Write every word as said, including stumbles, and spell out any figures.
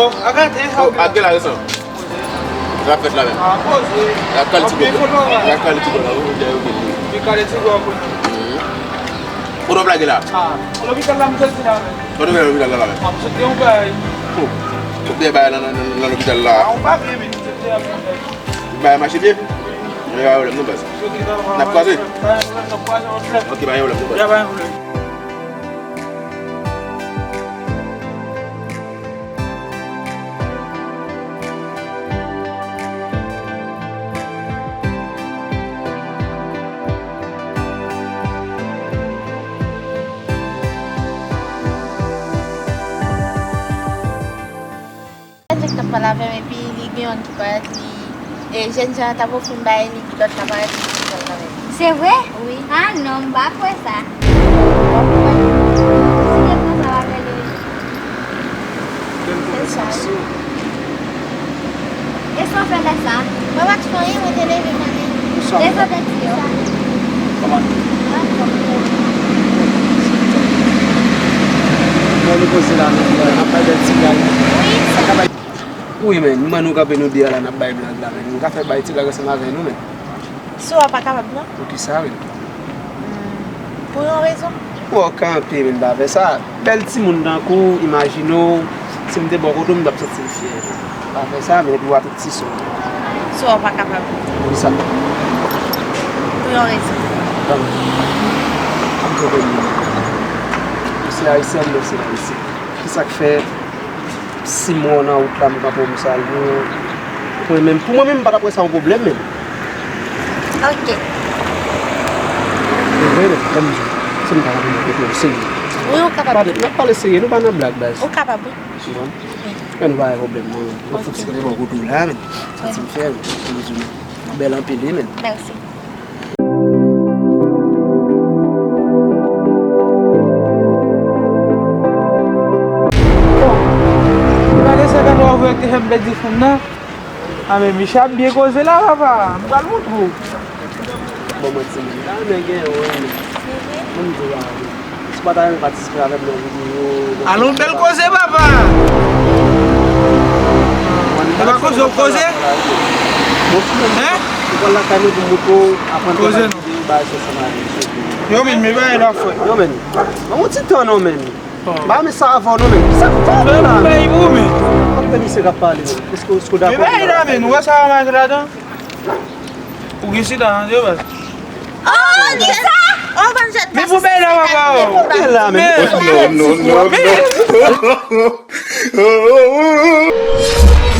Ak gade, sa w gen la resan. Sa fèt la menm. Ak kale ti gòb la. Ak kale ti gòb la, wi, wi, wi. Wi, kale ti gòb, wi. Kote w plage la? Ah, lopital la, m soti la menm. Kote w gen lopital la la menm? M soti yon bagay. Oh, ou gen bagay nan, nan, nan, nan lopital la? Ah, yon papye, men, m soti la menm. Bagay mache byen? N ap kwaze? N ap kwaze yon lòt lè. Ok, pa gen pwoblèm, n ap kwaze. Ya, pa gen pwoblèm. Nèg t ap pale avè m, epi li gen youn ki parèt, li, e, jèn jan an t ap ofri m bagay, li di lòt la parèt, li di lòt la menm. Se vre? Wi. Ah non, m pa kwè sa. Si se konsa, w ap rele. Se sa, wi. E sa w fè lè sa? Mwen pa t fè anyen, mwen te leve maten. Lè sa w te di sa? Kòman? Mwen nou koze la, nou, n ap bay bèl ti blag. Wi, sa. Wi, men, nou, nou kanpe nou de a la, n ap bay blag la, men. Nou ka fè bay ti blag ansanm avè nou, men. Sou a pa kapab, non? Poukisa, men? Hmm. Pou yon rezon. Bon, kanpe, men, pa fè sa. Bèl timoun tankou w, imajine w, si m te bò kote w, m t ap santi m fyè. Pa fè sa, men, epi w a tout ti sou. Sou a pa kapab. Poukisa? Pou yon rezon. Tann. M konprann ou. Ou se ayisyèn, mwen se ayisyen. Kisa k fè? Sis mwa w nan wout la, m kanpe w, m salye w. Mwen menm, pou mwen menm, m pa t ap wè sa yon pwoblèm menm. Ok. E vre, menm, kòm di w, si m ta konprann w, w serye. Wi, ou kapab. Pale, n ap pale serye, nou pa nan blag, baz. Ou kapab, wi. Ou konprann? Wi. Men nou pa gen pwoblèm, non. Mwen fouti kanpe bò kote w la, men. Santi m fyè, men. Bèl anpil, wi, men. Mèsi. Bon, gade sa gade w ap wè ki te fè m pèdi fou m nan. A, men Micha ap byen koze la, papa. M pral montre w. Bon, mwen, timoun, la, men gen yon, wi. Mwen, m di w, la, wi. Si w pa ta renmen patisipe avè m nan videyo, nan... Alon, bèl koze, papa! E pa koze w koze? Hein? Ou pral lakay mwen pou m montre w, aprann fè bagay, videyo, bagay sa, sa, bagay sa. Yo, men, men bagay la, frè. Yo, men. Ban m yon ti tan, non, men. Ba, men sa avè w, non, men. Sa k fè w la, men? Bay pou, men. Kòm misye k ap pale, men. Èske, èske w dakò? Men bagay la, men. Ou wè sa w mache ladan? Ou gen sida, non, se vre? Oh, gen sa? Oh, ban m jèt. Men pou bay la, papa, oh. Men pou bay la, men. Non, non, non, non.